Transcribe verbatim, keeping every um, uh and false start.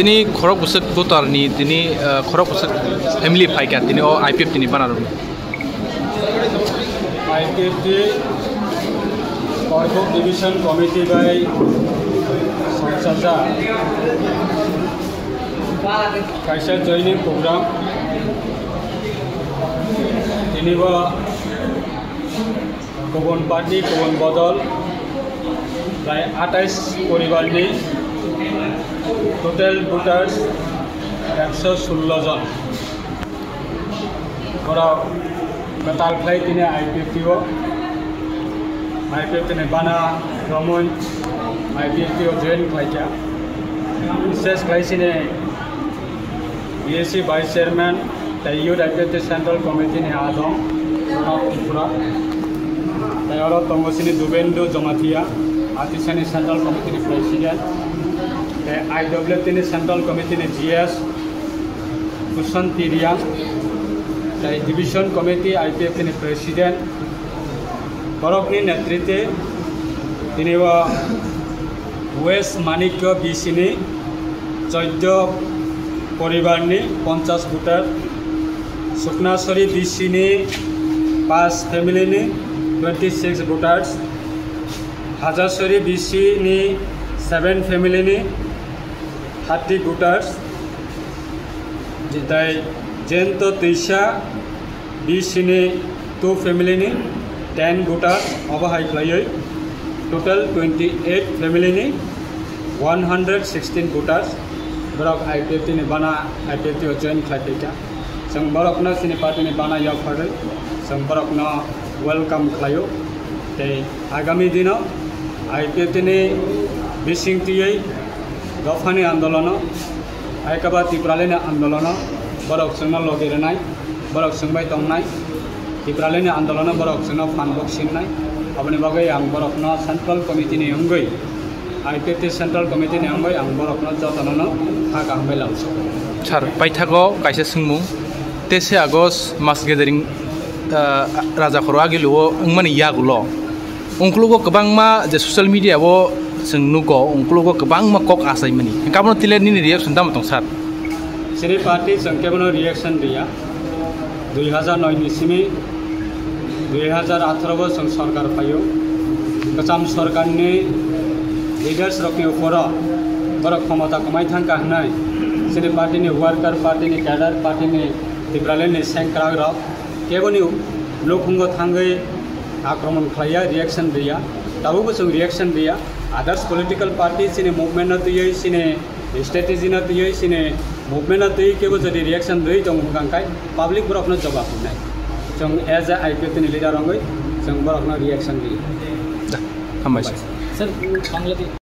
Tini khorok bwswk voter ni tini, ah, khorok bwswk family phaikha tini o I P F T ni banner rwgwi. I P F T Korkuk Division Committee bai songchajak kaisa joining program. Tini bo kubun party, kubun bodol, prai atais poribar ni total voters ekso sullo jon. Borok kwtal khlai tini I P F T o, I P F T ni bana romwi I P F T o join khlaikha. Bises khlai sini B S C Vice Chairman tei Youth I P F T Central Committee ni adong Pranab Tripura. Tei oro tongo sini Dubendu Jamatia, Atisani Central Committee ni President. Tei I W F T ni Central Committee ni G S Kusanti Riang, tei Division Committee I P F T ni President, borokni netritwe tini o West Manikya B C ni choiddo poribar ni ponchash voter, Suknasori B C ni paanch family ni twenty six voters, Hajasori B C ni seven family ni thirty voters, tei Jento Twisa B C ni two family ni ten voters, obo hai khlaiwi total twenty eight family ni one hundred sixteen voters borok I P F T ni bana I P F T o join khlai phaikha. Chwng borokno chini party ni bana yapharwi chwng borokno welcome khlaio. Tei agami dino I P F T ni bising twiwi dophani andolono, hai khe ba Tipralini andolono borok chwngno logi rwnai, borok chwng bai tongnai, Tipralini andolono borok chwngno phan bok sinnai. Aboni bagwi ang borokno Central Committee ni wngwi, I P F T Central Committee ni wngwi ang borokno jotono no kha kaham bai lamsok. Sir, paithago kaisa swngmung, teise August mas gathering, ah, Raja Khoro Agilu o wngmani yagulo, ungkulugo kwbangma je social media o chwng nugo, ungkulugo kwbangma kok achaimani. Hwnkhe abono tile nini reaction tamo tong, sir? Chini party chwng kebono reaction riya. Dui hazar noi ni simi dui hazar atharo bo chwng sorkar phaio. Kwcham sorkar ni leaders rok ni uporo borok khomota kwmai thangkha hwnwi chini party ni worker, party ni cadre, party ni Tipraland ni sengkrak rok keboni nukhungo thangwi akromon khlaiya, reaction riya. Tabukbo chwng reaction riya. Others political party chini movement no twiwi, chini strategy no twiwi, chini movement no twiwi kebo jodi reaction rwi tongo hwnkha khe public borokno jobab rwnai. Chwng as a I P F T ni leader wngwi chwng borokno reaction riya. Da, hambai sir. Sir, Bangladesh